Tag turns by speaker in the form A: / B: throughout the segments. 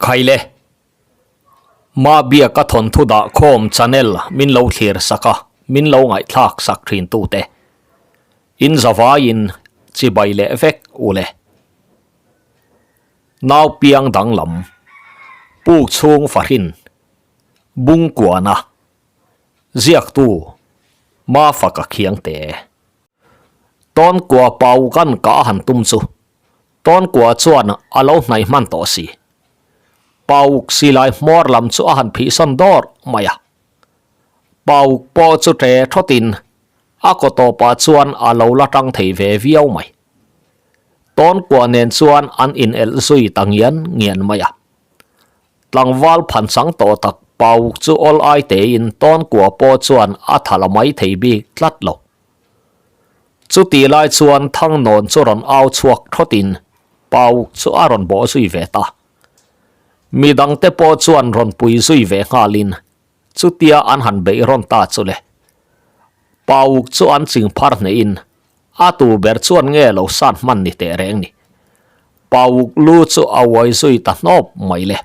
A: Khaile, Ma Biaka thawnthu dah khawm channel min lo thlir sak a, min lo ngaihthlak sak thin tute. In zavaiin chibai leh vek u le. Nau piang danglam, puk chhung fahrin, Bungkuana, ziaktu Mafaka Khiangte. Tawnkua pau kan kah han tum chu Tawnkua chuan a lo hnaih hman tawh si. Pauk silai hmawr lam chu a han phihsawn dawr mai a. Pauk pawh chu ṭe thawtin a kaw tawpah chuan a lo la ṭang thei ve viau mai. Tawnkua nen chuan an inelh zui ta ngian ngian mai a. Tlangval phan chang tawh tak Pauk chu awl ai tein Tawnkua pawh chuan a tha la mai thei bik tlat lo. Chutih lai chuan Thangnawn chu rawn au chhuak thawtin Pauk chu a rawn bawh zui ve ta. Midangte pawh chuan rawn pui zui ve nghalin chutia an han beih rawn ta chu le. Pauk chu an ching phar hnehin a tu ber chuan nge lo sat hman ni teh reng ni. Pauk lu chu a uai zui ta hnawp mai le.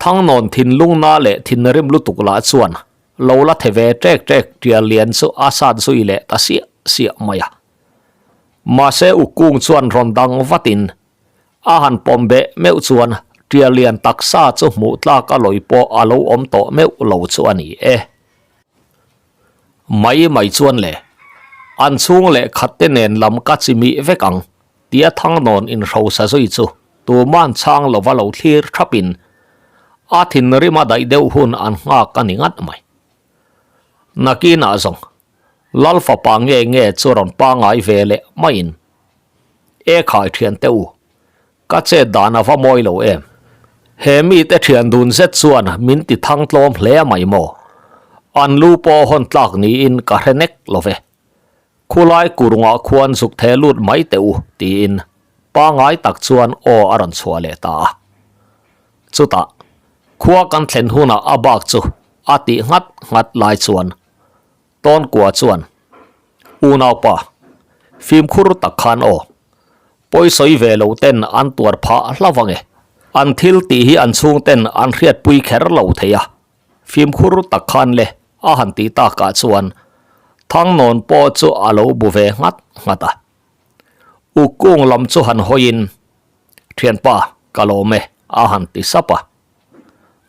A: Thangnawn thinlung na leh thinrim lutuk lah chuan lo la the ve ṭek ṭek ṭial lian chu a sat zui leh ta siah siah mai a. Mahse Ukung chuan rawn dang vatin a han pawm beh meuh chuan ṭial lian taksa chu hmuh tlak a lawi pawh a lo awm tawh meuh lo chu a ni e. Mai mai chuan le, an chhung leh khat te nen lam ka chi mih vek ang tia Thangnawn inhrosa zui chu tuman chhang lova lo thlir thapin a thinrim a daih deuh hun an nghak a ni ngat mai. Nakinah zawng Lal fapa nge nge chu rawn pangai ve leh maiin, E khai thian teh u, ka chet dan a va mawi lo em? He mite thian dun zet chuan min ti thang tlawm hle mai maw? An lu pawh hawn tlak niin ka hre nek lo ve. Khulai kurungah khuan zuk the lut mai teh u, tiin pangai tak chuan aw a rawn chhuah leh ta a. Chutah, khua kan thlen hunah a bak chu a tih nghat nghat lai chuan Tawnkua chuan, Unaupa, fimkhur tak khan aw, pawisawi ve lo ten an tuar phah hlauh ange. An thil tih hi an chhung ten an hriatpui kher lo thei a, Fimkhur tak khan le a han tih takah chuan Thangnawn pawh chu a lo bu ve nghat nghat a. Ukung lam chu han hawiin, Thianpa, ka lawm e, a han ti sap a.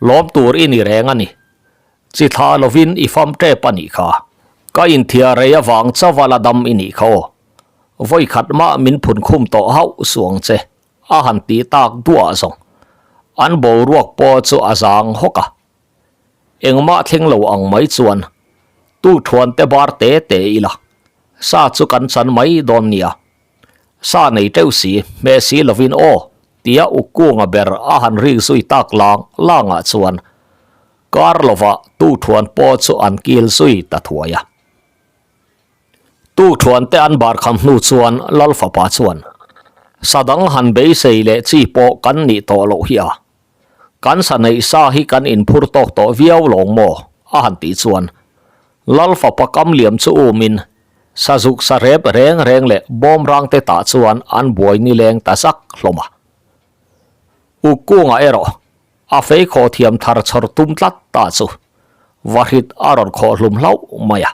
A: Lawm tur i ni reng a ni. Chi thla lovin i fam tep a nih kha. Ka inthiar rei avang chauha la dam i nih kha aw. Vawi khat mah min phun khum tawh hauh suang che. A han ti tak duah zawng. An boruak pawh chu a zang hawk a. Engmah thleng lo ang mai chuan tu thuan te bar te te ila sa chu kan chan mai dawn nia. Sa nei teuh si, hmeh si lovin aw tia Ukunga ber a han rik zui tak lang langah chuan kar lovah tu thuan pawh chu an kil zui ta thuai a. Tukṭhuante an bar kham hnu chuan Lal fapa chuan, Sa dang han beisei leh chi pawh kan nih tawh loh hi a. Kan sa neih sa hi kan inphur tawk tawh viau lawng maw? a han tih chuan Lal fapa kam liam chu umin sazuk sa rep reng reng leh bawmrangte tah chuan an buai nileng ta zak hlawm a. Ukkunga erawh A fei khawh thiam thar chhawr tum tlat ta chu vahrit a rawn khawh hlum hlauh mai a.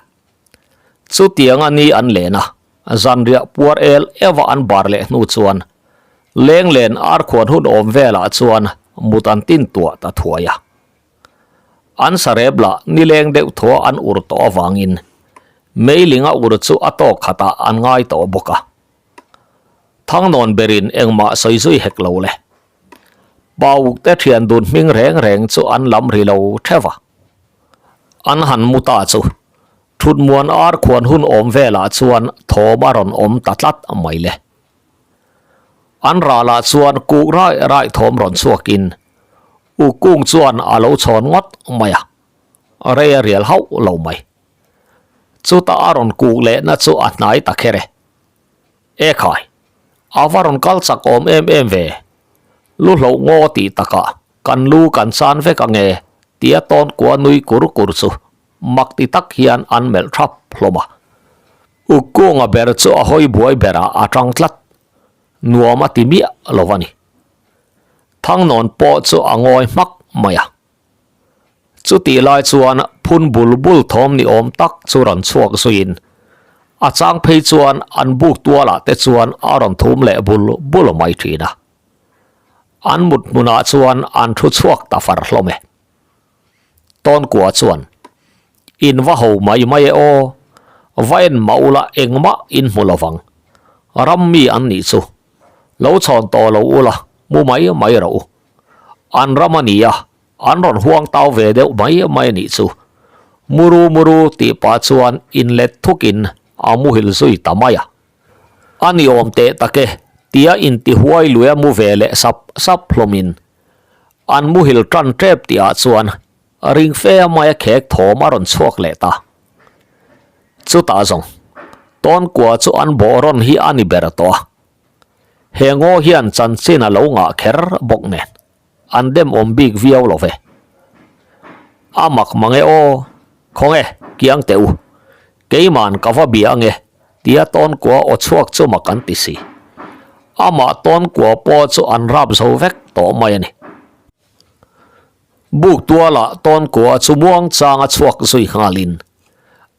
A: Chutiang a ni an len a, zanriah puar el eva an bar leh hnu chuan lenglen arkhuan hun awm velah chuan mut an tin tuah ta thuai a. An sarep lah nileng deuh thaw an ur tawh avangin meiling a ur chu a tawk khatah an ngai tawh bawk a. Thangnawn berin engmah sawi zui hek lo le. Pauk te thian dun hming reng reng chu an lam ri lo theuh a. An han mu ta chu thutmuan ar khuan hun awm velah chuan thawm a rawn awm ta tlat mai le. An ralah chuan kuk rai rai thawm rawn chhuakin Ukung chuan a lo chhawn ngawt mai a, rei a rial hauh lo mai. Chutah a rawn kuk lehna chu a hnai ta kher e. E khai, a va rawn kal chak awm em em ve. Lu hloh ngaw tih takah kan lu kan chan vek ange tia tawn kua nui kur kur chu mak ti tak hian an melh thap hlawm a. Ukkunga ber chu a hawi buai berah a tang tlat, nuam a ti miah lo a ni. Thangnawn pawh chu a ngawi hmak mai a. Chutih lai chuan phun bul bul thawm ni awm tak chu rawn chhuak zuiin a chang phei chuan an buk tualah te chuan a rawn thum leh bul bul mai thin a. An mut hmunah chuan an thu chhuak ta far hlawm e. Tawnkua chuan, In va ho mai mai e aw, va en mah ula engmah in hmu lovang. Ram mi an nih chu. Lo chhawn tawh lo ula, mu mai mai rawh u. An ram a ni a, an rawn huang tau ve deuh mai mai a nih chu. Muru muru tih pah chuan inlet thukin a muhil zui ta mai a. A ni awm teh tak e, tia intihuai lui a mu ve leh sap sap hlawmin an muhil tan tep tihah chuan ring fe maia khek thawm a rawn chhuak leh ta. Chutah zawng, Tawnkua chu an bawh rawn hi a ni ber tawh a. He ngaw hian chanchin a lo ngah kher bawk nen, an dem awm bik viau lo ve. A mak mang e aw, khawnge kiang teh u, keiman ka va bia ange tia Tawnkua aw chhuak chu mak an ti si. Amah Tawnkua pawh chu an rap zo vek tawh mai a ni. Buk tualah Tawnkua chu muangchang a chhuak zui nghalin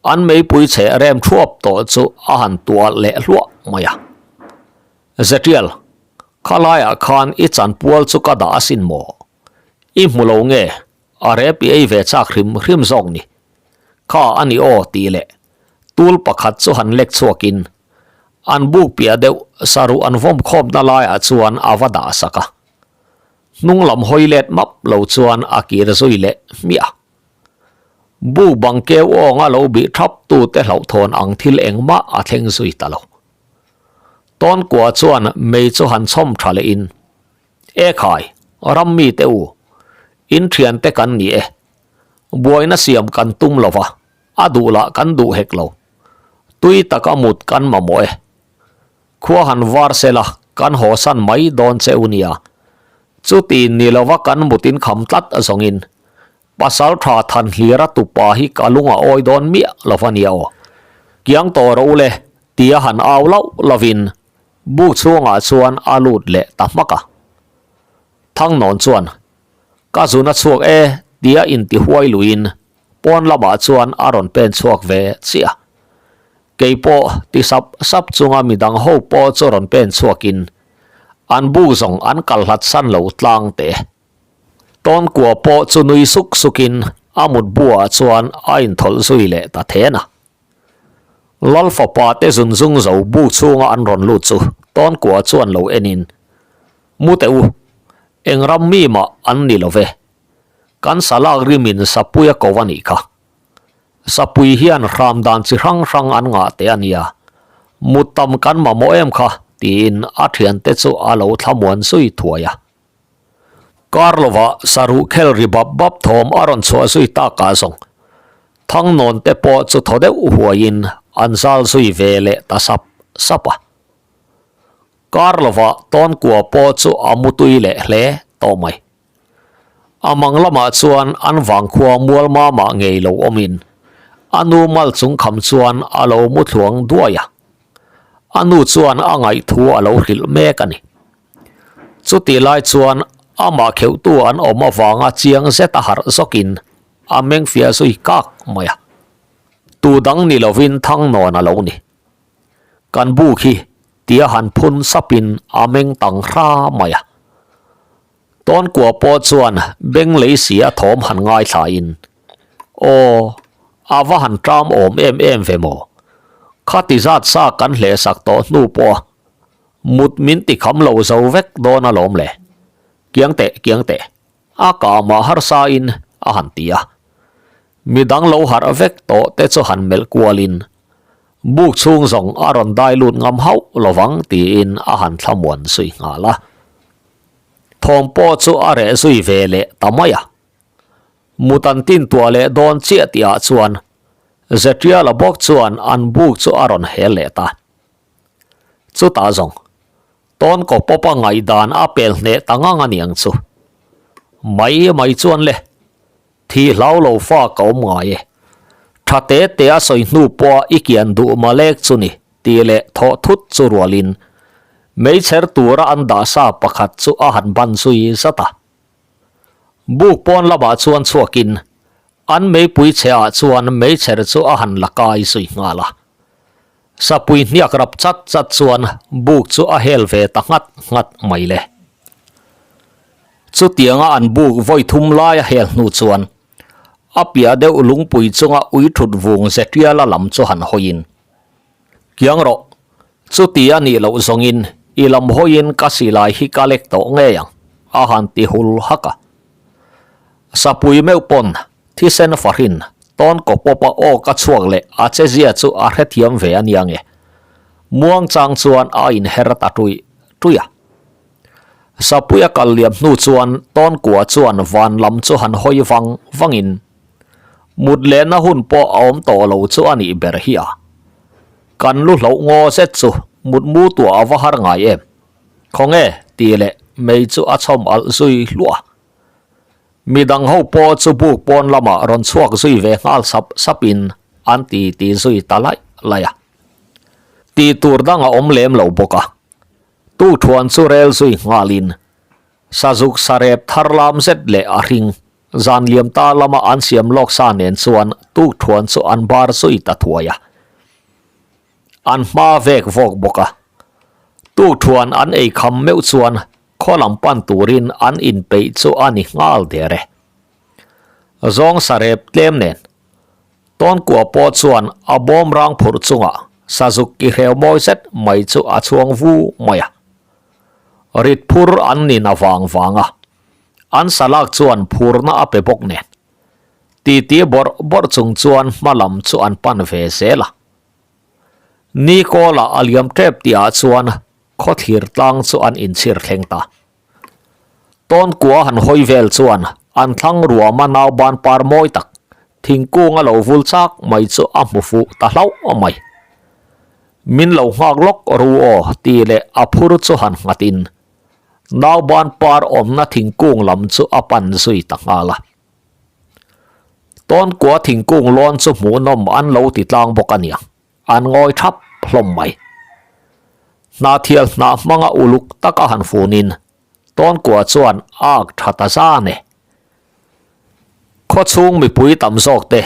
A: an meipui chheh rem thuap tawh chu a han tual leh hluah mai a. Zetial, khalaiah khan i chanpual chu ka dah asin maw? I hmu lo nge? A rep i ei ve chak hrim hrim zawk ni. Kha a ni aw tih leh tul pakhat chu han lek chhuakin an buk piah deuh saruh an vawm khawmna laiah chuan a va dah sak a. Hnung lam hawi let map lo chuan a kir zui leh hmiah a. Buk bang keu awnga lo bih thap tute hlauhthawn ang thil engmah a thleng zui ta lo. Tawnkua chuan mei chu han chhawm tha leh in, E khai, ram mi te u, in thian te kan ni e. Buaina siam kan tum lo va, a duh lah kan duh hek lo. Tui taka mut kan mamawh e. Khua han var sela kan haw san mai dawn che u nia. Chuti ni lova kan mut in kham tlat zawngin Pasal tha than hlira tupa hi ka lung a awi dawn miah lo va nia aw. Kiang tawh rawh u le tia han au lauh lovin buk chhungah chuan a lut leh ta hmak a. Thangnawn chuan, Ka zun a chhuak e tia intihuai luiin pawn lamah chuan a rawn pen chhuak ve chiah a. Kei pawh ti sap sap chunga midang ho pawh chu rawn pen chhuakin an buk zawng an kal hlat san lo tlang teh. Tawnkua pawh chu nui suk sukin a mutbuah chuan a inthawlh zui leh ta then a. Lal fapa te zun zung zo buk chhunga an rawn lut chu Tawnkua chuan lo enin, Mu teh u, eng ram mi mah an ni lo ve. Kan salak rimin sapui a ko a nih kha. Sapui hian hram dan chi hrang hrang an ngah teh a nia. Mut tam kan mamawh em kha, tiin a thiante chu a lo thlamuan zui thuai a. Kar lovah saruh khel ri bap bap thawm a rawn chhuah zui tak ah zawng Thangnawn te pawh chu thaw deuh huaiin an zal zui ve leh ta sap sap a. Kar lovah Tawnkua pawh chu a mutui leh hle tawh mai. A mang lamah chuan an vangkhua mual mamah ngei lo awmin a nu mal chung kham chuan a lo mu thluang duai a. A nu chuan a ngaihthu a lo hrilh mek a ni. Chutih lai chuan amah kheuhtu an awm avanga chiang zet a harh zawkin a meng fiah zui kak mai a. Tu dang ni lovin Thangnawn a lo ni. Kan buk hi tia han phun sapin a meng tang hra mai a. Tawnkua pawh chuan beng lei si a thawm han ngaithlain, Aw, a va han ṭam awm em em ve maw? Khati zat sa kan hlehsak tawh hnu pawh a Mut min ti kham lo zo vek dawn alawm le. Kiang teh, kiang teh. A kah mah harsa in a han ti a. Midang lo harh vek tawh te chu han melh kualin buk chhung zawng a rawn dai lut ngam hauh lovang tiin a han thlamuan zui nghal a. Thawm pawh chu a reh zui ve leh ta mai a. Mut an tin tuah leh dawn chiah tihah chuan Zetiala bawk chuan an buk chu a rawn hel leh ta. Chutah zawng, tawn kaw pawp a ngaihdan a pel hneh ta ngang a niang chu. Mai mai chuan le, thih hlau lo fa ka awm ngai e. Tha te te a sawi hnu pawha i kian duh malek chu ni tih leh thawh thut chu rualin. Meichher tura an dah sa pakhat chu a han ban zui zat a. Buk pawn lamah chuan chhuakin an meipui chhe ah chuan meichher chu a han la kai zui nghal a. Sapui hniak rap chat chat chuan buk chu a hel ve ta nghat nghat mai le. Chutianga an buk vawi thum lai a hel hnu chuan a piah deuh lungpui chunga ui thut vung ze tiala lam chu han hawiin, Kiang rawh, chuti a nih loh zawngin i lam hawiin ka silai hi ka lek tawh ngei ang, a han ti hul hak a. Sapui meuh pawn thisen fahrin tawn kaw pawpa aw ka chhuak leh a chezia chu a hrethiam ve a nia nge. Muangchang chuan a inher ta tuih tuih a. Sapui a kal liam hnu chuan tawnkua chuan van lam chu han hawi vang vangin mut lehna hun pawh a awm tawh lo chu a nih ber hi a. Kan lu hloh ngaw zet chu mut mu tuah a va har ngai em? Khawnge? tih leh mei chu a chhawm alh zui hluah a. Midang ho pawh chu buk pawn lamah rawn chhuak zui ve nghal sap sapin an ti ti zui ta laih laih a. Tih tur dang a awm lem lo bawk a. Tukthuan chu rel zui nghalin sazuk sarep thar lam zet leh a hring zan liam ta lama an siam lawk sa nen chuan tukthuan chu an bar zui ta thuai a. An hma vek vawk bawk a. Tukthuan an ei kham meuh chuan khaw lam pan turin an inpeih chu a ni nghal der e. Zawng sarep tlem nen Tawnkua pawh chuan a bawm rang phurh chungah sazuk ki hreu mawi zet mai chu a chhuang vu mai a. Rit phur an ni na vang vang a, an salak chuan phurna a pe bawk nen. Titi bawrh bawrh chung chuan hma lam chu an pan ve zel a. Ni kawlah a liam tep tihah chuan khawthlir tlang chu an inchhir thleng ta. Tawnkua han hawi vel chuan an thlang ruama nauban par mawi tak thingkung a lo vul chak mai chu a hmu fuh ta hlauh mai. Min lo nghak lawk ru aw tih leh a phur chu han nghat in nauban par awmna thingkung lam chu a pan zui ta nghal a. Tawnkua thingkung lawn chu hmuhnawm an lo ti tlang bawk a nia. An ngawi thap hlawm mai. Hnahthial hnah hmanga uluk taka han funin Tawnkua chuan ak tha ta zan e. Khawchhung mipui tam zawk te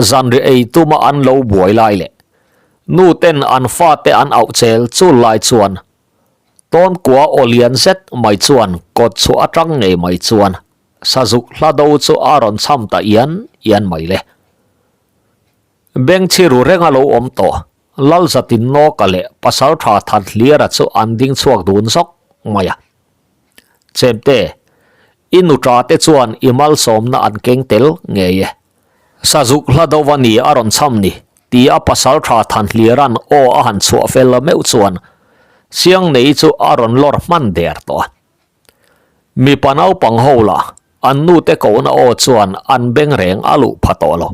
A: zanri ei tuma an lo buai lai leh nu ten an fate an auh chel chul lai chuan Tawnkua aw lian zet mai chuan kawt chhuah atang ngei mai chuan sazuk hla do chu a rawn cham ta ian ian mai le. Bengchhi ru reng a lo awm tawh. Lalzatin Nawka leh Pasaltha Thanhliara chu an ding chhuak dun zawk mai a. Chemte, i nuṭa te chuan i malsawmna an keng tel ngei e. Sazuk hla do a ni a rawn cham ni, ti a Pasaltha Thanhliara'n aw a han chhuah fel meuh chuan Siangnei chu a rawn lawr hman der tawh a. Mipa naupang ho lah an nute kohna aw chuan an beng reng a luh pha tawh lo.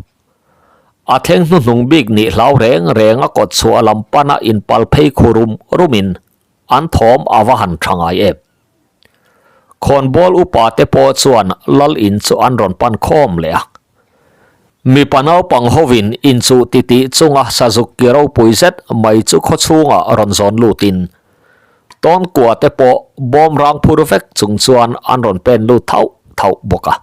A: A thleng hnuhnung bik nih hlau reng reng a kawt chhuah lam pana inpal phei khu rum rumin an thawm a va han tha ngai em. Khawnbawl upa te pawh chuan lal in chu an rawn pan khawm leh a. Mipa naupang hovin inchuh titih chunga sazuk ki ropui zet mai chu khawchhungah rawn zawn lutin Tawnkua te pawh bawm rang phur vek chung chuan an rawn pen lut thauh thauh bawk a.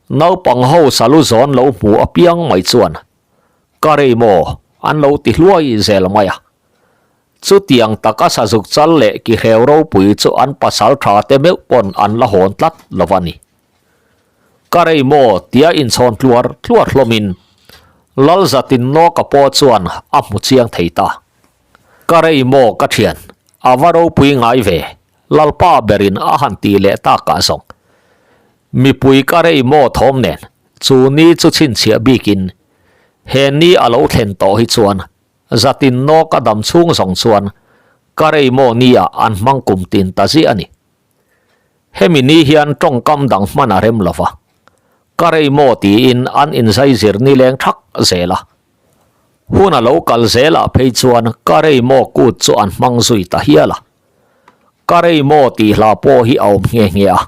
A: Naupang ho salu zawn lo hmu apiang mai chuan ka rei maw an lo ti hluai zel mai a. Chutiang taka sazuk chal leh ki hreu ropui chu an pasal tha te meuh pawn an la hawn tlat lo a ni. Ka rei maw tia inchhawn tluar tluar hlawmin Lalzatin Nawka pawh chuan a hmu chiang thei ta. Ka rei maw ka thian, a va ropui ngai ve, Lalpa berin a han tih leh takah zawng. Mipui ka rei maw thawm nen, chu ni chu chhinchhiah bikin he ni a lo thlen tawh hi chuan zatin nawk a dam chhung zawng chuan ka rei maw ni ah an hmang kum tin ta ziah a ni. Hemi ni hian tawngkam dang hman a rem lova, ka rei maw tiin an inzaizir nileng thak zel a. Hun a lo kal zelah phei chuan ka rei maw kut chu an hmang zui ta hial a. Ka rei maw tih hla pawh hi a awm nghe nghe a.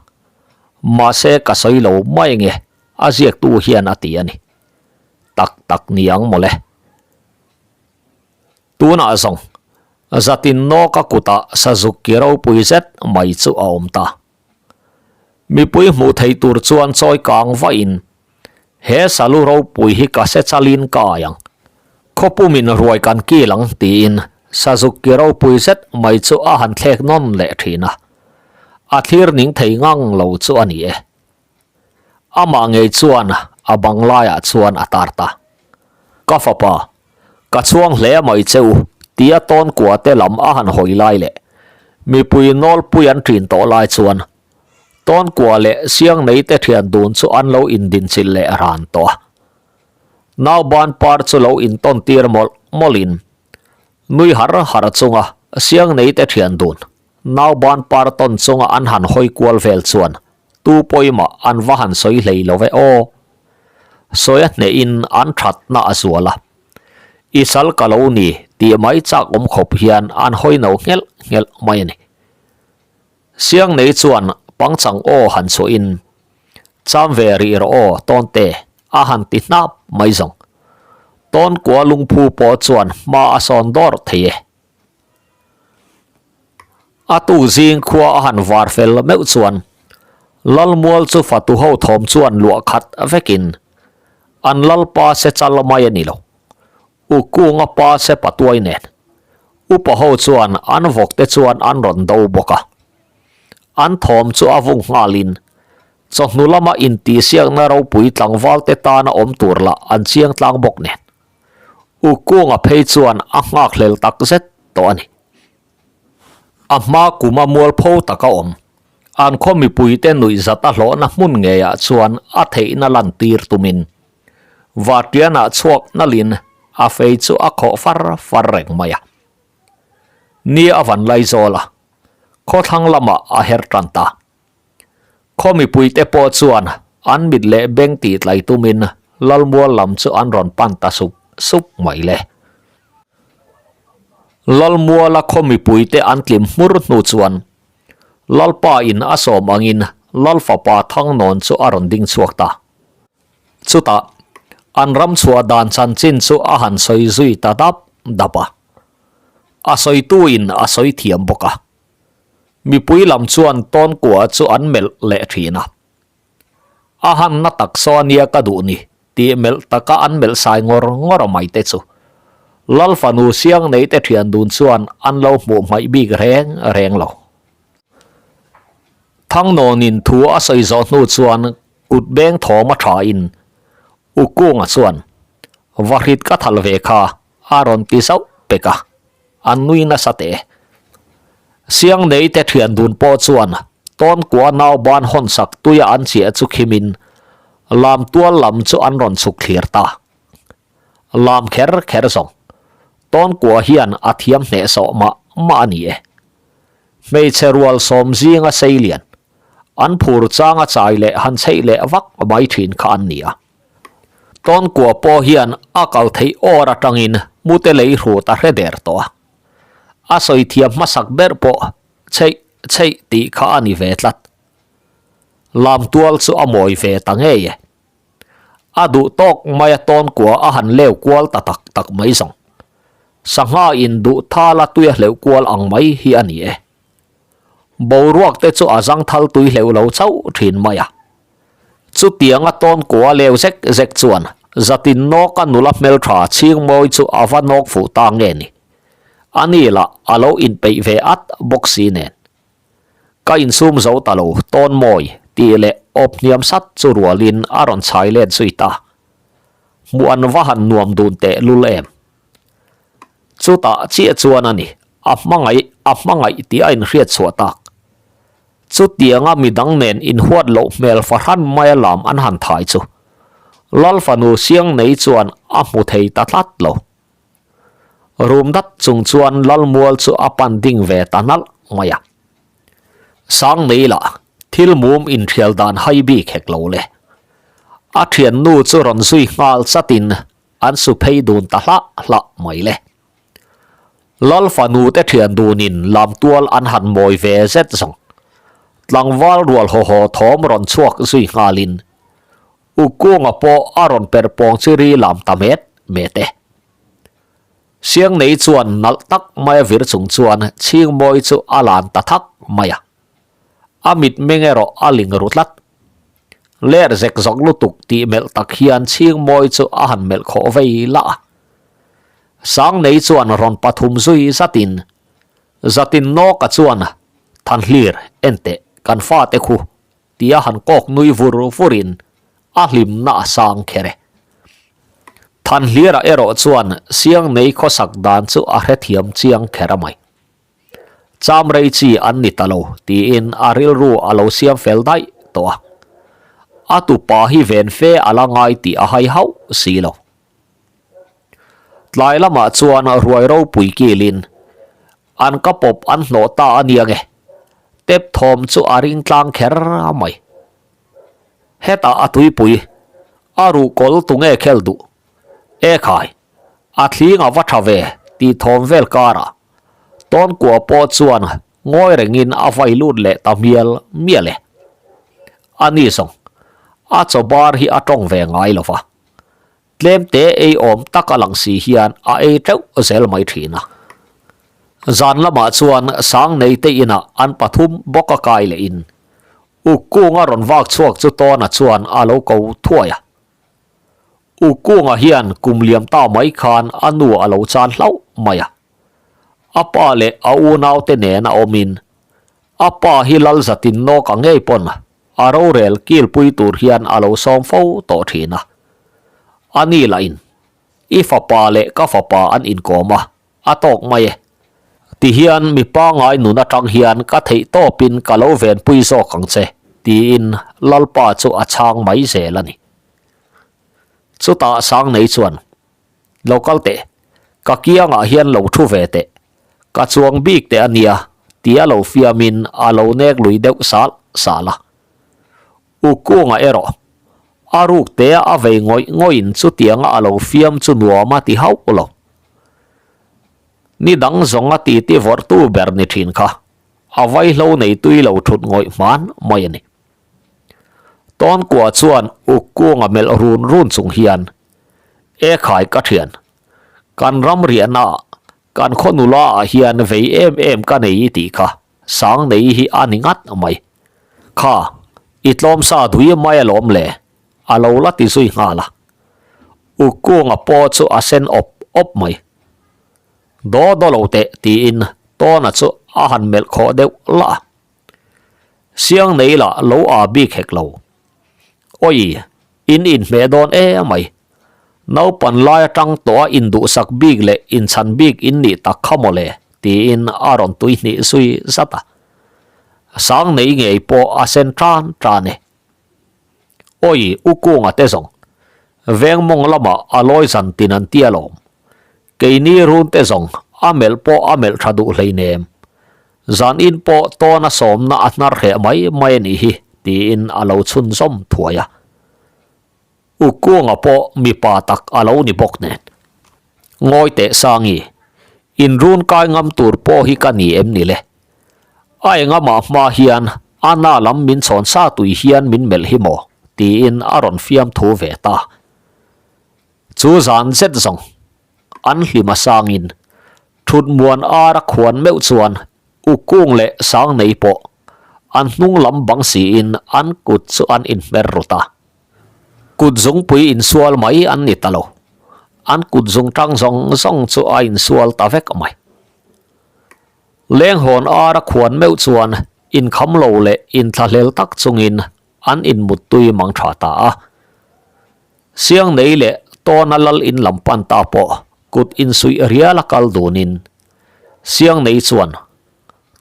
A: Mahse ka sawi lo mai nge a ziaktu hian a ti a ni. Tak tak ni ang mawle. Tunah zawng. Zatin nawka kutah sazuk ki ropui zet mai chu a awm ta. Mipui hmuh theih tur chuan chawi kang vahin, He salu ropui hi ka se chalin ka ai ang. Khawpumin ruai kan kil ang tiin sazuk ki ropui zet mai chu a han thlek nawn leh thin a. A thlir ning thei ngang lo chu a ni e. Amah ngei chuan a bang laiah chuan a tar ta. Ka fapa, ka chhuang hle mai che u tia tawn kua te lam a han hawi lai leh mipui nawlpui an ṭin tawh lai chuan tawn kua leh siang nei te ṭhian dun chu an lo indinchilh leh ran tawh a. Nauban par chu lo intawn tir mawlh mawlhin nui har har chunga siang nei te ṭhian dun nauban par tawn chunga an han hawi kual vel chuan Tu pawimah an va han sawi hlei lo ve aw. Sawi a hnehin an thatna a zual a. I sal ka lo ni tih mai chak awm khawp hian an hawi no nghelh nghelh mai a ni. Siang nei chuan pangchang aw han chhuahin, Cham ve rih rawh aw Tawnte a han ti hnap mai zawng. Tawnkua lungphu pawh chuan hma a sawn dawr thei e. A tu zing khua a han var fel meuh chuan Lalmual chu fatu ho thawm chuan luah khat vekin an Lalpa se chal mai a ni lo. U Kunga pa se patuai nen upa ho chuan an vawk te chuan an rawn do bawk a. An thawm chu a vung nghalin chawhnu lama intihsiakna ropui tlangval te tana awm tur lah an chiang tlang bawk nen. U Kunga phei chuan a nghakhlel tak zet tawh a ni. A hma kuma mualpho taka awm, an khaw mipuite nuihzat a hlawhna hmun ngeiah chuan a theihna lantir tumin Vatianah chhuak nalhin a fei chu a khawh far far reng mai a. Ni a van laizawl a, khawthlang lamah a her tan ta. Khaw mipuite pawh chuan an mit leh beng tih tlai tumin Lalmual lam chu an rawn pan ta sup sup mai le. Lalmuala khaw mipuite an tlim hmur hnu chuan Lalpa in a sawm angin Lalfapa Thangnawn chu a rawn ding chhuak ta. Chutah an ram chhuah dan chanchin chu a han sawi zui ta dap dap a. A sawitu in a sawi thiam bawk a. Mipui lam chuan tawnkua chu an melh leh thin a. A hanna tak saw ania ka duh ni tih melh taka an melh sai ngawr ngawr mai te chu Lal fanu siang nei te thian dun chuan an lo hmuh hmaih bik reng reng lo. Thangnawnin thu a sawi zawh hnu chuan kut beng thawm a tha in Ukunga chuan Vahrit ka thal ve kha a rawn ti zauh pek a. An nui nasa teh. Siang nei te thian dun pawh chuan tawnkua nau ban hawn sak tuia an chiah chu khimin lam tual lam chu an rawn chhuk thlir ta. Lam kher kher zawng tawnkua hian a thiam hnehsawh mah mah a ni e. Hmeichhe rual sawm zinga sei lian an phur changa chai leh han chheih leh vak mai thin kha an ni a. Tawnkua pawh hian a kal theih awr atangin mute lei hrut a hre der tawh a. A sawi thiam hmasak ber pawh chheih chheih tih kha a ni ve tlat. Lamtual chu a mawi ve ta ngei e. A duh tawk maia tawnkua a han leu kual ta tak tak mai zawng. Sangha in duh thala tuia hleuh kual ang mai hi a ni e. Boruak te chu a zangthal tui hleuh lo chauh thin mai a. Chutianga tawn kua leu zek zek chuan zatin nawka nula hmeltha chhingmawi chu a va nawk fuh ta nge ni. A ni lah a lo inpeih ve at bawk si nen. Ka insum zo ta lo tawn mawi tih leh awp hniam sat chu rualin a rawn chhai let zui ta. Hmuh an va han nuam dun teh lul em. Chutah chiah chuan a ni, a hmangaih, a hmangaih tih a inhriat chhuah tak. Chutianga midang nen inhuat loh hmel fahran maia lam an han thai chu Lal fanu siang nei chuan a hmu thei ta tlat lo. Rum dat chung chuan Lal mual chu a pan ding ve ta nalh mai a. Sang nei lah thil mum inthial dan hai bik hek lo le. A thiannu chu rawn zui nghal chatin an su phei dun ta hlah hlah mai le. Lal fanu te thian dunin lamtual an han mawi ve zet zawng. Tlangval rual haw haw thawm rawn chhuak zui nghalin U Kunga pawh a rawn per pawng chi ri lam ta met met e. Siangnei chuan nalh tak maia vir chung chuan Chhingmawi chu a lan ta thak mai a. A mitmeng erawh a ling ru tlat. Ler zek zawk lutuk tih melh tak hian Chhingmawi chu a han melh khawh vei lah a. Sangnei chuan rawn pathum zui zatin, Zatin Nawka chuan Thanhlir en teh kan fate khu tia han kawk nui vur vurin a hlimna a sang kher e. Thanhlira erawh chuan Siangnei khawsak dan chu a hrethiam chiang kher a mai. Cham rei chi an ni ta lo tiin a rilru a lo siam fel daih tawh a. A tupa hi ven fe a la ngai tih a hai hauh si lo. Tlai lamah chuan ruai ropui kilin an ka pawp an hnawh ta a nia nge, tep thawm chu a ring tlang kher mai. Hetah a tuipui, a ruhkawl tunge khel duh? E khai, a thling a va tha ve tih thawm vel karah Tawnkua pawh chuan ngawi rengin a vai lut leh ta mial mial e. A ni zawng, a chaw bar hi a tawng ve ngai lo va. Tlem te ei awm tak a lang si hian a ei teuh zel mai thin a. Zan lamah chuan Sangnei te inah an pathum bawk a kai leh in Ukkunga rawn vak chhuak chu Tawna chuan a lo ko thuai a. Ukkunga hian kum liam ta mai khan a nu a lo chan hlauh mai a. A pa leh a unaute nen a awm in a pa hi Lalzatin nawk a ngei pawn A rorel kilpui tur hian a lo sawm fo tawh thin a. A ni lahin, I fapa leh ka fapa an inkawm a, a tawk mai e. Tihian mi pangngai nun atang hian ka theih tawpin ka lo venpui zawk ang che, tiin Lalpa chu a chhang mai zel a ni. Chutah Sangnei chuan, Lo kal teh, ka kiangah hian lo thu ve teh, ka chuang bik teh a nia, tia lo fiamin a lo nek lui deuh sal sal a. Ukunga erawh, a ruk tea a vei ngawih ngawhin chutianga a lo fiam chu nuam a ti hauh lo. Ni dang zawng a titi vawrhtu ber ni thin kha, a vaihlo nei tui lo thut ngawih hman mai a ni. Tawnkua chuan Ukkunga melh run run chung hian, E khai ka thian, kan ram riahnaah, kan khaw nula ah hian vei em em ka nei i tih kha, sang nei hi a ni ngat mai. Kha, i tlawm sa dui mai alawm le, a lo la ti zui nghal a. Ukkunga pawh chu a sen awp awp mai. Daw daw lo teh tiin Tawna chu a han melh khawh deuh lah a. Siang nei lah lo a bik hek lo. Awi, in inhmeh dawn e mai. Naupan lai atang tawh a induhsak bik leh inchhan bik in nih tak kha maw le, tiin a rawn tui hnih zui zat a. Sang nei ngei pawh a sen tan tan e. Awi, U Kunga te zawng, veng mawng lamah a lawi zan tin an ti alawm. Keini run te zawng a melh pawh a melh tha duh hleinem. Zan in pawh tawn a sawmna a hnar hreh mai mai a nih hi, tiin a lo chhunzawm thuai a. U Kunga pawh mipa tak a lo ni bawk nen. Ngawi teh Sangi, in run kai ngam tur pawh hi ka ni em ni le? A engamah hma hian a na lam min chhawn sa tui hian min melh hi maw? tiin a rawn fiamthu ve ta. Chu zan zet zawng an hlim a sangin thut muan ar a khuan meuh chuan Ukung leh Sangnei pawh an hnung lam bang siin an kut chu an inhmer rut a. Kut zungpui insual mai an ni ta lo, an kut zungtang zawng zawng chu a insual ta vek mai. Lenghawn ar a khuan meuh chuan inkham lo leh inthlahlel tak chungin an inmuttui mang tha ta a. Siangnei leh Tawna lal in lam pan ta pawh kut insuih rial a kal dunin Siangnei chuan,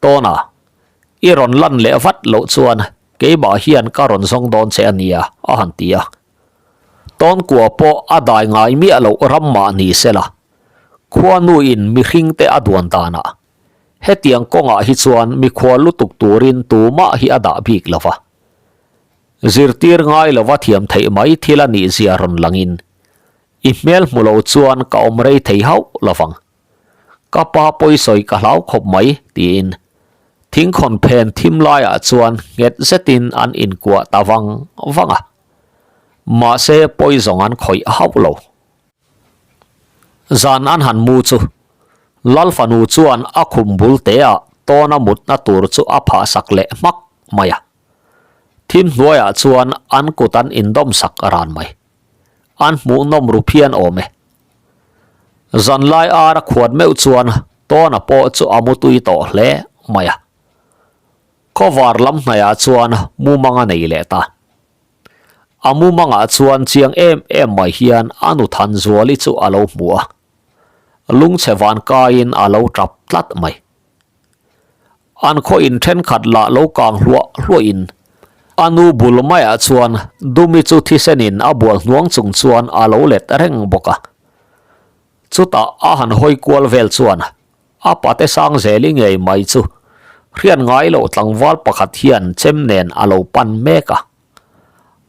A: Tawna, i rawn lan leh vat loh chuan keimah hian ka rawn zawng dawn che a nia, a han ti a. Tawnkua pawh a dai ngai miah loh ram mah ni sela, khuanuin mihringte a duan danah hetiang kawngah hi chuan mikhual lutuk turin tumah hi a dah bik lo va. Zirtir ngai lova thiam theih mai thil a nih zia rawn langin, I hmel hmu lo chuan ka awm rei thei hauh lovang. Ka pa pawisawi ka hlau khawp mai, tiin thingkhawn phen thim laiah chuan nghet zetin an inkuah ta vang vang a. Mahse, pawi zawng an khawih hauh lo. Zan an han mu chu Lal fanu chuan a khum bul teah tawna mutna tur chu a phah sak leh hmak mai a. Thim hnuaiah chuan an kut an indawm sak ran mai. An hmuhnawm ru phian awm e. Zanlai ar a khuat meuh chuan tawna pawh chu a mutui tawh hle mai a. Khawvar lam hnaihah chuan mumang a nei leh ta. A mumangah chuan chiang em em mai hian a nu Thanzuali chu a lo hmu a. Lungchhe van kaiin a lo tap tlat mai. An khaw in thenkhat lah lo kang hluah hluahin a nu bul maiah chuan Dumi chu thisenin a bual hnuang chung chuan a lo let reng bawk a. Chutah a han hawi kual vel chuan a pate Sangzeli ngei mai chu hriat ngai loh tlangval pakhat hian chem nen a lo pan mek a.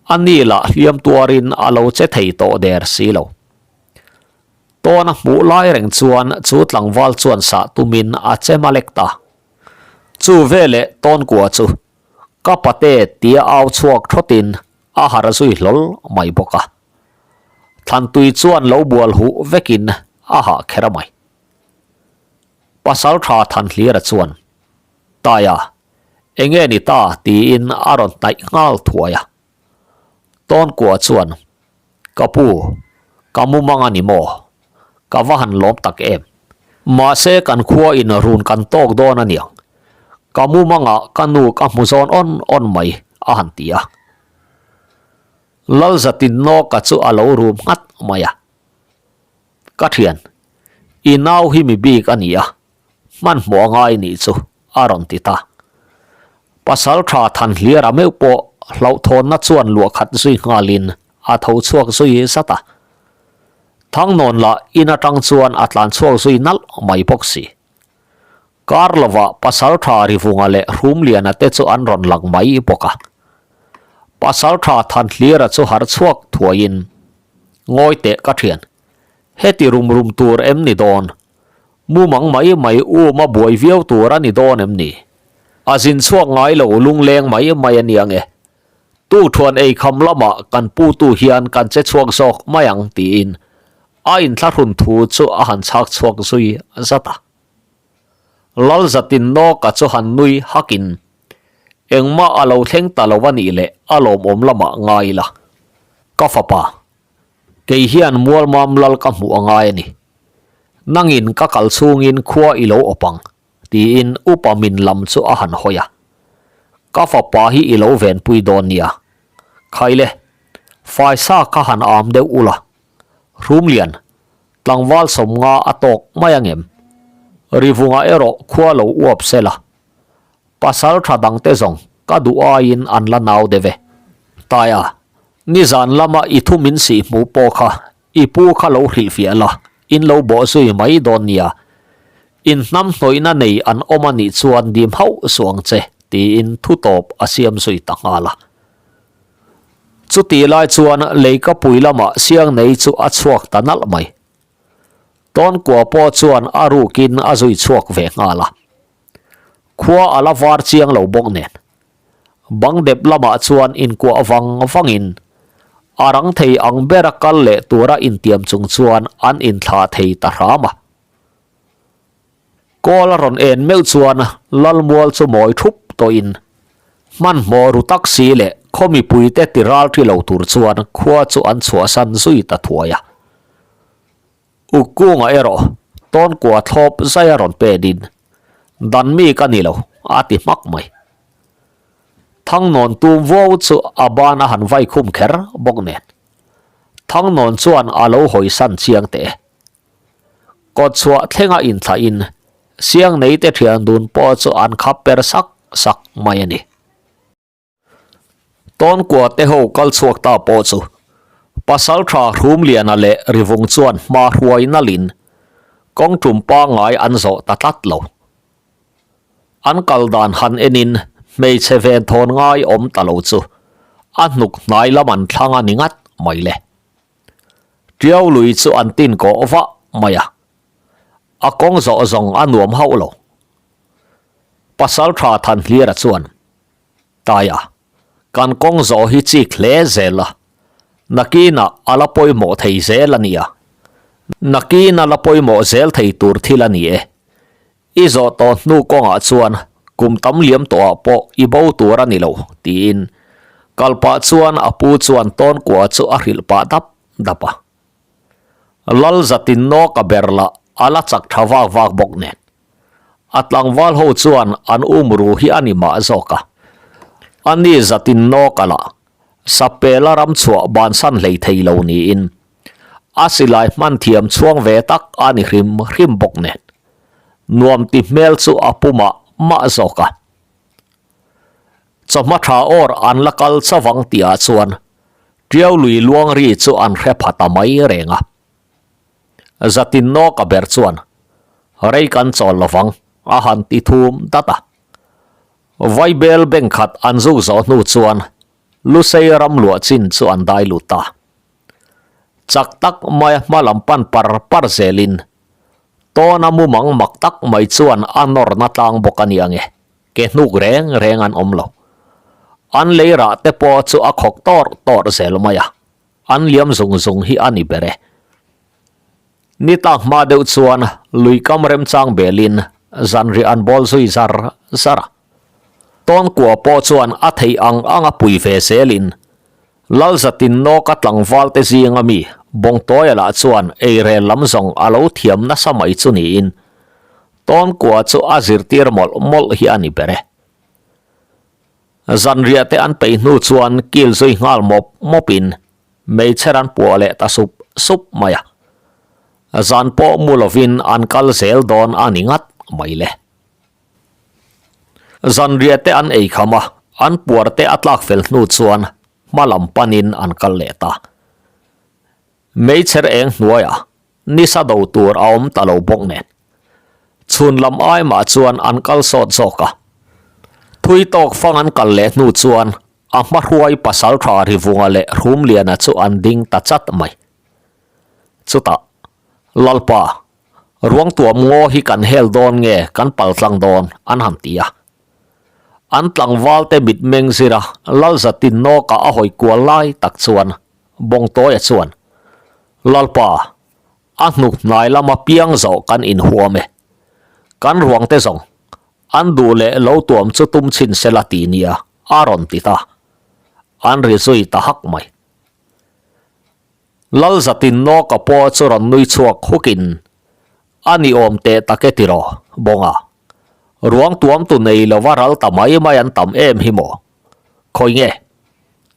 A: A ni lah hliam tuarin a lo che thei tawh der si lo. Tawn a hmuh lai reng chuan chu tlangval chuan sah tumin a chem a lek ta. Chu veleh Tawnkua chu ka pate tia au chhuak thawtin a harh zui hlawl mai bawk a. Thlantui chuan lo bual huh vekin a hah kher a mai. Pasaltha Thanhlira chuan, Taia, enge ni ta tiin a rawn hnaih nghal thuai a. Tawnkua chuan, Ka pu, ka mumang a ni maw? Ka va han lawm tak em? Mahse kan khua in run kan tawk dawn a niang. Ka mumangah ka nu ka hmu zawn awn awn mai, a han ti a. Lalzatin nawka chu a lo rum nghat mai a. Ka thian, i nau hi mi bik a ni a, hmanhmawh a ngai nih chu, a rawn ti ta. Pasal tha Thanhliara meuh pawh hlauhthawnna chuan luah khat zui nghalin a tho chhuak zui zat a. Thangnawn lah in atang chuan a tlan chhuak zui nalh mai bawk si. Kar lovah pasal tha Rivunga leh Hrumliana te chu an rawn lang mai bawk a. Pasal tha Thanhliara chu harh chhuak thuaiin, Ngawi teh ka thian, heti rum rum tur em ni dawn? Mumang mai mai um a buai viau tur a ni dawn em ni? A zin chhuak ngai lo lungleng mai mai a nia nge. Tu thuan ei kham lamah kan putu hian kan che chhuak zawk mai ang tiin a inthlahrun thu chu a han chhak chhuak zui zat a. Lalzatin nawka chu han nui hakin engmah a lo thleng ta lo a nih leh a lawmawm lamah ngai ila. Ka fapa, kei hian mualmam lal ka hmuh a ngai a ni. Nangin ka kal chhungin khua i lo awp ang, tiin upa min lam chu a han hawi a. Ka fapa hi i lo venpui dawn nia. Khaile, faisa kha han am deuh ula. Hrumlian, tlangval sawmnga a tawk mai angem? Rivunga erawh khua lo uap sela. Pasal tha dangte zawng ka duh aiin an la nau deuh e. Taia, nizan lama i thu min sih hmuh pawh kha I pu kha lo hrilhfiah la, in lo bawh zui mai dawn nia. In hnam hnawihna nei an awm a nih chuan dim hauh suh ang che, tiin thu tawp a siam zui ta nghal a. Chutih lai chuan leikapui lamah Siangnei chu a chhuak ta nalh mai. Tawnkua pawh chuan a rukin a zui chhuak ve nghal a. Khua a la var chiang lo bawk nen. Bang dep lamah chuan inkuah vang vangin a rang thei ang bera kal leh tura intiam chung chuan an inthlah thei ta hram a. Kawl a rawn en meuh chuan Lalmual chu mawi thup tawhin hmanhmawh ru tak si leh khaw mipuite ti ral thi lo tur chuan khua chu an chhuahsan zui ta thuai a. Ukkunga erawh tawnkua thlawp zai a rawn pen in, Dan mi ka ni lo, a ti hmak mai. Thangnawn tum vuau chu a ban a han vai khum kher bawk nen. Thangnawn chuan a lo hawisan chiang teh e. Kawtchhuah thlenga inthlah in Siangneite thian dun pawh chu an khap per sak sak mai a ni. Tawnkua te ho kal chhuak ta pawh chu Pasaltha Hrumliana leh Rivung chuan hma hruai nalhin kawng tum pangngai an zawh ta tlat lo. An kal dan han enin hmeichhe venthawn ngai awm ta lo chu a hnuk hnai lam an thlang a ni ngat mai le. Tiau lui chu an tin kawh vah mai a, a kawng zawh zawng a nuam hauh lo. Pasaltha Thanhlira chuan Taia, kan kawng zawh hi chik hle zel a, nakinah a la pawimawh thei zel a nia. Nakin a la pawimawh zel thei tur thil a ni e. I zawh tawh hnu kawngah chuan kum tam liam tawhah pawh i bo tur a ni lo, tiin kal pah chuan a pu chuan tawnkua chu a hrilh pah dap dap a. Lal zatin nawk a ber lah a la chak tha vak vak bawk nen. A tlangval ho chuan an um ru hi a ni mah zawk a. A ni zatin nawk a lah Sapela ram chhuah bansan hlei thei lo niin a silai hman thiam chhuang ve tak a ni hrim hrim bawk nen nuam ti hmel chu a pu mah mah zawk a. Chawhma tha awr an la kal chavang tihah chuan Tiau lui luang ri chu an hre pha ta mai reng a. Zatin nawka ber chuan rei kan chawl lovang a han ti thum dat a. Vaibel bank khat an zuk zawh hnu chuan Lusei ram luah chin chu an dai lut ta. Chak tak maia hma lam pan par par zelin tawna mumang mak tak mai chuan a nawrna tlang bawk a ni ang e, ke hnuk reng reng an awm lo. An lei rah te pawh chu a khawk tawrh tawrh zel mai a, an liam zung zung hi a ni ber e. Ni tlak hma deuh chuan lui kam remchang belin zanriah an bawl zui zar zar a. Tawnkua pawh chuan a theih ang anga pui ve zelin Lalzatin nawka tlangval te zinga mi Bawngtawia lah chuan eirel lam zawng a lo thiam nasa mai chu niin Tawnkua chu a zirtir mawlh mawlh hi a ni ber e. Zanriah te an peih hnu chuan kil zui nghal mawp mawpin hmeichher an puah leh ta sup sup mai a. Zan pawh mu lovin an kal zel dawn a ni ngat mai le. Zanriah te an ei kham a, an puar te a tlak fel hnu chuan hma lam panin an kal leh ta. Hmeichher eng hnuaiah nisa do tur a awm ta lo bawk nen. Chhun lam ai mah chuan an kal sawt zawk a. Thui tawk fang an kal leh hnu chuan a hmahruai pasal tha Rivunga leh Hrumliana chu an ding ta chat mai. Chutah, Lalpa, ruangtuam ngaw hi kan hel dawn nge kan pal tlang dawn? an han ti a. An tlangvalte mitmeng zira Lalzatin nawkah a hawi kual lai tak chuan Bawngtawia chuan, Lalpa, a hnuk hnai lama piang zawh kan inhuam e. Kan ruangte zawng, an duh leh lo tuam chu tum chhin sela ti nia, a rawn ti ta. An ri zui ta hak mai. Lalzatin nawka pawh chu rawn nui chhuak hukin, A ni awm teh tak e tiraw, Bawnga. Ruang tuam tu nei lova ral ta mai mai an tam em hi maw? Khawi nge?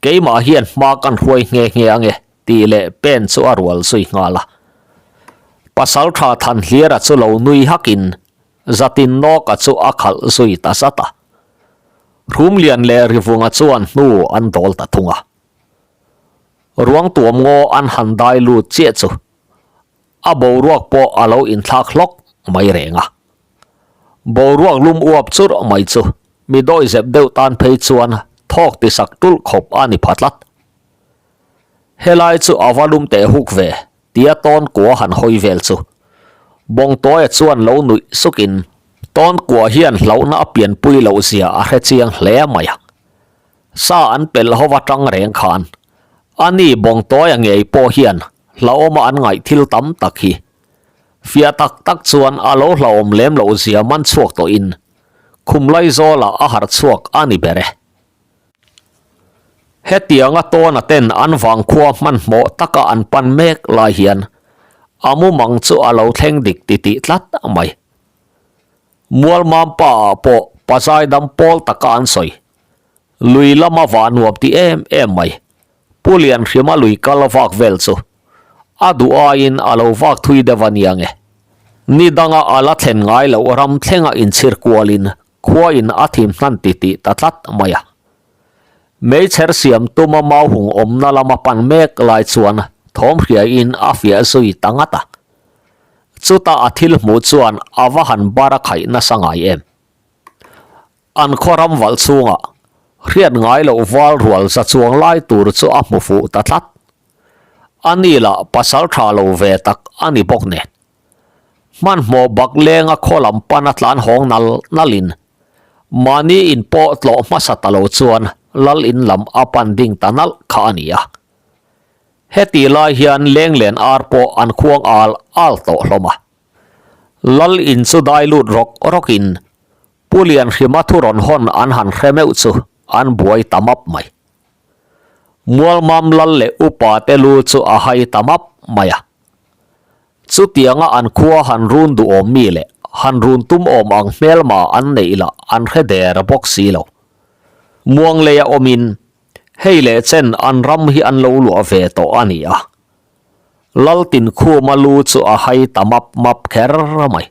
A: Keimah hian hma kan hruai nghe nghe ange tih leh pen chu a rual zui nghal a. Pasal tha Thanhliara chu lo nui hakin Zatin nawka chu a khalh zui ta zat a. Hrumlian leh Rivunga chuan hnu an dawl ta thung a. Ruang tuam ngaw an han dai lut chiah chu A boruak pawh a lo inthlak hlawk mai reng a. Boruak lum uap churh mai chu mi dawihzep deuh tan phei chuan thawk ti sak tulh khawp a ni pha tlat. Helai chu a va lum teh huk ve tia tawn kua han hawi vel chu Bawngtawia chuan lo nuih sukin tawn kua hian hlauhna a pianpui loh zia a hre chiang hle mai a. Sa an pelh ho atang reng khan a ni Bawngtawia ngei pawh hian hlauhawma an ngaih thil tam tak hi. Fiah tak tak chuan a lo hlauhawm lem loh zia man chhuak tawhin khum Laizawlah a harh chhuak a ni ber e. Hetianga tawna ten an vangkhua hmanhmawh taka an pan mek lai hian a mumang chu a lo thleng dik titih tlat mai. Mualmampa ah pawh pazaidam pawl taka an sawi. Lui lama vah nuam ti em em mai. Pu Lianhrima lui kal vak vel chu a duh aiin a lo vak thui deuh a nia nge. Ni danga a la thlen ngai loh ram thlenga inchhir kualin khuain a thim hnan titih ta tlat mai a. Meichher siam tuma mauhung awmna lama pan mek lai chuan thawm hriaiin a fiah zui ta ngat a. Chuta a thil hmuh chuan a va han bar a khaih nasa ngai em. An khaw ram valh chhungah hriat ngai loh val rual za chuang lai tur chu a hmu fuh ta tlat. A ni lah pasal tha lo ve tak a ni bawk nen. Hmanhmawh bak lenga khaw lam pan a tlan hawng nal nalin mahni in pawh tlawh hmasa ta lo chuan lal in lam a pan ding ta nalh kha a ni a. Hetih lai hian lenglen ar pawh an khuang al al tawh hlawm a. Lal in chu dai lut rawk rawkin Pu Lianhrima thu rawn hawn an han hre meuh chu an buai ta map mai. Mualmam lal leh upa te lu chu a hai ta map mai a. Chutianga an khua han run duhawm mi leh han run tum awm ang hmelma an neih lah an hre der bawk si lo. Muangleia awmin hei leh chen an ram hi an lo luah ve tawh a ni a. Laltinkhuma lu chu a hai ta map map kher mai.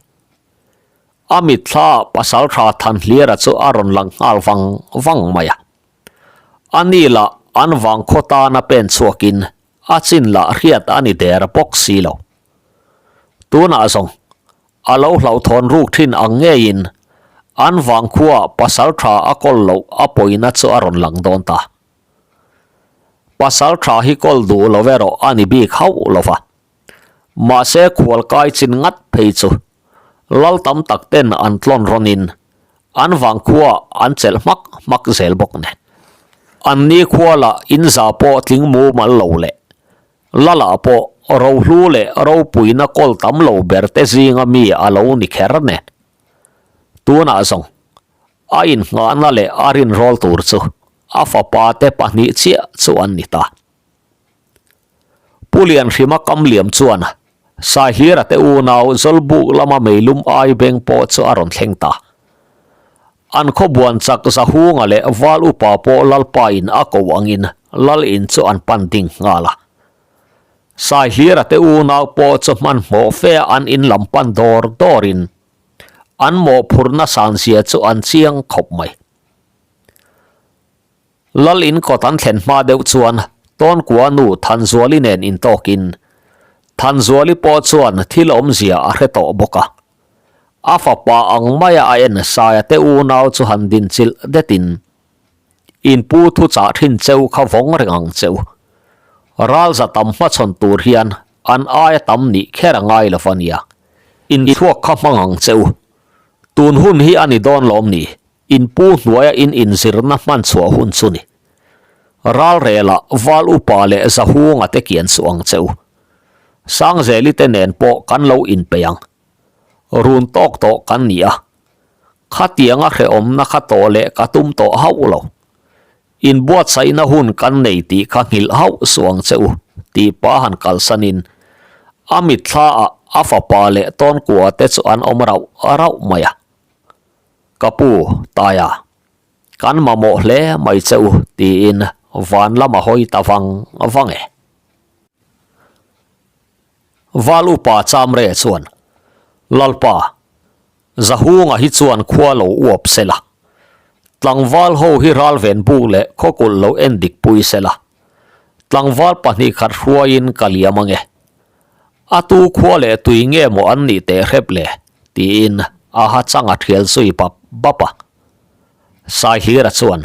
A: A mitthla pasaltha Thanhlira chu a rawn lang nghal vang vang mai a. A ni lah an vangkhaw tana pen chhuakin a chin lah hriat a ni der bawk si lo. Tunah zawng a lo hlauhthawn ruk thin ang ngeiin an vangkhua pasaltha a kawl loh a pawina chu a rawn lang dawn ta. Pasaltha hi kawl duh lo erawh a ni bik hauh lo va. Mahse khualkai chin ngat phei chu Lal tam tak ten an tlawn rawnin an vangkhua an chelh hmak hmak zel bawk nen. An ni khua lah in za pawh tling mumal lo leh Lalah pawh rohlu leh ropuina kawl tam lo ber te zinga mi a lo ni kher nen. Tunah zawng a innghahna leh a rinrawl tur chu a fapa te pahnih chiah chu an ni ta. Pu Lianhrima kam liam chuan Saihlira te unau Zawlbuk lama meilum ai beng pawh chu a rawn thleng ta. An khawbuan chak Zahunga leh Val upa pawh Lalpa in a ko angin Lal in chu an pan ding nghal a. Saihlira te unau pawh chu hmanhmawh fe an in lam pan dawr dawrin an mawhphurhna sanzia chu an chiang khawp mai. Lal in kawt an thlen hma deuh chuan Tawnkua nu Thanzuali nen intawkin Thanzuali pawh chuan thil awmzia a hre tawh bawk a. A fapa ang maia a en Saia te unau chu han dinchilh detin In pu thu chah thin cheu kha vawng reng ang cheu. Ralza tam hmachhawn tur hian an aia tam nih kher a ngai lo va nia. In thluak kha hmang ang cheu. Tun hun hi a ni dawn lawm ni? In pu hnuaia in inzirna hman chhuah hun chu ni. Ralrela Val Upa leh Zahunga te kian suh ang che u. Sangzeli te nen pawh kan lo inpeih ang. Run tawk tawh kan ni a. Khatianga hrehawmna kha tawh leh ka tum tawh hauh lo. Inbuatsaihna hun kan nei tih kha nghilh hauh suh ang che u, tih pa han kalsanin a mitthla ah a fapa leh tawnkua te chu an awm rauh rauh mai a. Ka pu, Taia, kan mamawh hle mai che u, tiin van lam a hawi ta vang vang e. Val upa Chamre chuan, Lalpa, Zahunga hi chuan khua lo uap se la, tlangval ho hi ralven buk leh khawkulh lo en dik pui se la, tlangval pahnih khat hruaiin ka liam ange. A tu khua leh tui nge maw an nih teh hrep le? tiin a ha chang a thial zui bap bap a. Saihlira chuan,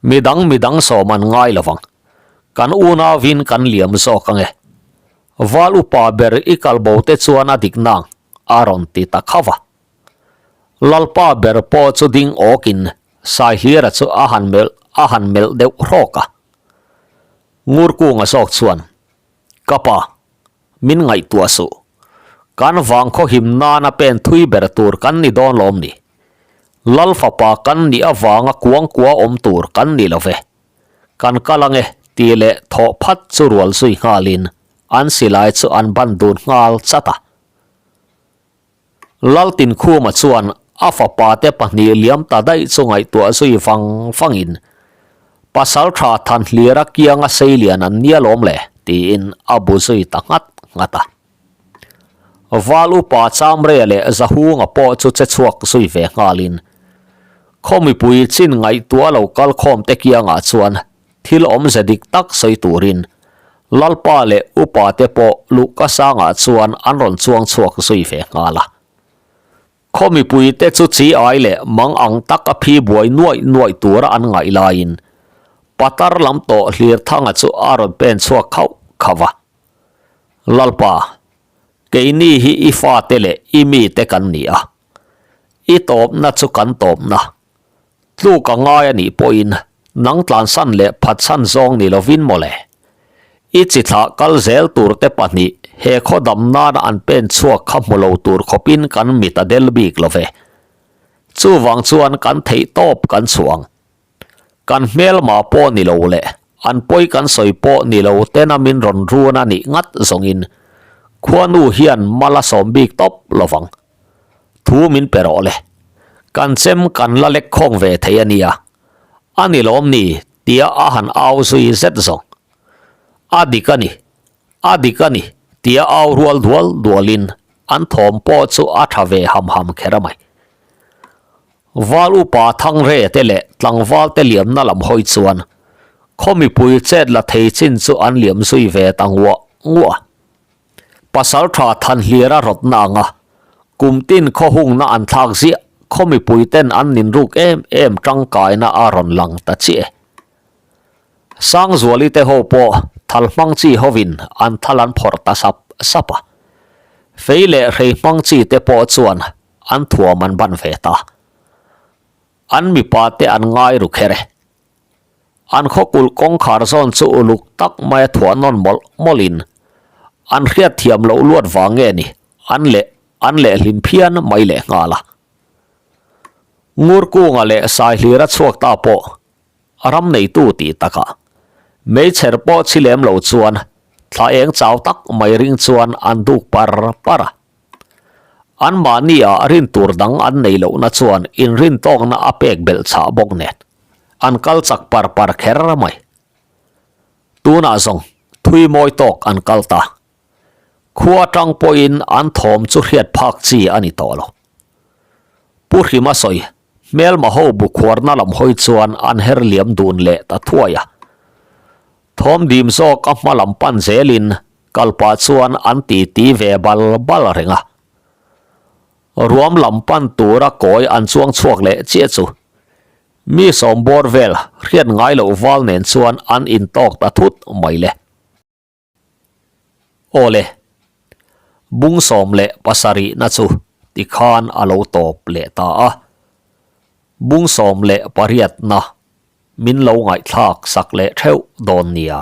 A: Midang midang sawm an ngai lo vang. Kan unauin kan liam zawk ange. Val upa ber i kal bo te chuan a dik nang, a rawn ti ta khauh a. Lalpa ber pawh chu ding awkin Saihlira chu a han melh a han melh deuh hrawk a. Ngurkunga zawk chuan, Ka pa, min ngaihtuah suh. Kan vang khaw him nana pen thui ber tur kan ni dawn lawm ni? Lal fapa kan nih avanga kuang kua awm tur kan ni lo ve. Kan kal ange tih leh thawh phat chu rual zui nghalin an silai chu an ban dun nghal chat a. Laltinkhuma chuan a fapa te pahnih liam ta daih chu ngaihtuah zui vang vangin, Pasaltha Thanhlira kianga seilian an nia lawm le? tiin a bu zui ta nghat nghat a. Val upa Chamre leh Zahunga pawh chu che chhuak zui ve nghalin, khaw mipui chin ngaihtuah lo kal khawm te kiangah chuan Thil awmze dik tak sawi turin Lalpa leh upa te pawh luhka sangah chuan an rawn chuang chhuak zui ve nghal a. Khaw mipui te chu chi ai leh mang ang tak a phi buai nuaih nuaih tura an ngaih laiin Patar lam tawh Hlirthanga chu a rawn pen chhuak khauh khauh a. Lalpa, keini hi i fate leh i mite kan ni a. I tawpna chu kan tawpna. Tluk a ngai a nih pawhin nang tlansan leh phatsan zawng ni lovin mawle. I chi thlah kal zel turte pahnih he khaw dam nana an pen chhuak kha hmu lo tur khawpin kan mit a del bik lo ve. Chuvang chuan kan theih tawp kan chhuang. Kan hmelma pawh ni lo leh an pawi kan sawi pawh ni lo tena min rawn run a nih ngat zawngin khuanu hian mal a sawm bik tawp lo vang. Thu min pe rawh le. Kan chem kan la lek khawng ve thei a nia. A ni lawm ni tia a han au zui zet zawng. A dik a ni, a dik a ni tia au rual dual dualin an thawm pawh chu a tha ve ham ham kher a mai. Val upa Thangre te leh tlangval te liamna lam hawi chuan khaw mipui chet la thei chin chu an liam zui ve ta nguah nguah a. Pasaltha Thanhlira rawtna anga kum tin khaw hungna an thlak ziah khaw mipui ten an ninruk em em tangkaina a rawn lang ta chiah e. Sangzuali te ho pawh thal hmang chi hovin an thal an phawrh ta sap sap a. Fei leh hrei hmang chi te pawh chuan an thuam an ban ve ta. An mipa te an ngai ru kher e. An khawkulh kawngkhar zawn chu uluk tak maia thuah nawn mawlh mawlhin an hriat thiam loh luat vang nge ni an leh an leh hlim phian mai leh nghal a. Ngurkunga leh Saihlira chhuak ta pawh a ram neitu tih takah meichher pawh chhi lem lo chuan thla eng chau tak mai ring chuan an duk par par a. Anmahni-ah rin tur dang an nei lohna chuan inrintawkna a pek belh chhah bawk nen an kal chak par par kher mai. Tunah zawng thui mawi tawk an kal ta. Khua atang pawhin an thawm chu hriat phak chi a ni tawh lo. Pu Hrima sawi hmelma ho bu khuarna lam hawi chuan an her liam dun leh ta thuai a. Thawm dim zawk a hma lam pan zelin kal pah chuan an titi ve bal bal reng a. Ruam lam pan tura kawi an chuang chhuak leh chiah chu mi sawm bawr vel hriat ngai loh val nen chuan an intawk ta thut mai le. Aw le, bung 17na chu tikhan a lo tawp leh ta a. Bung 18na min lo ngaihthlak sak leh theuh dawn nia.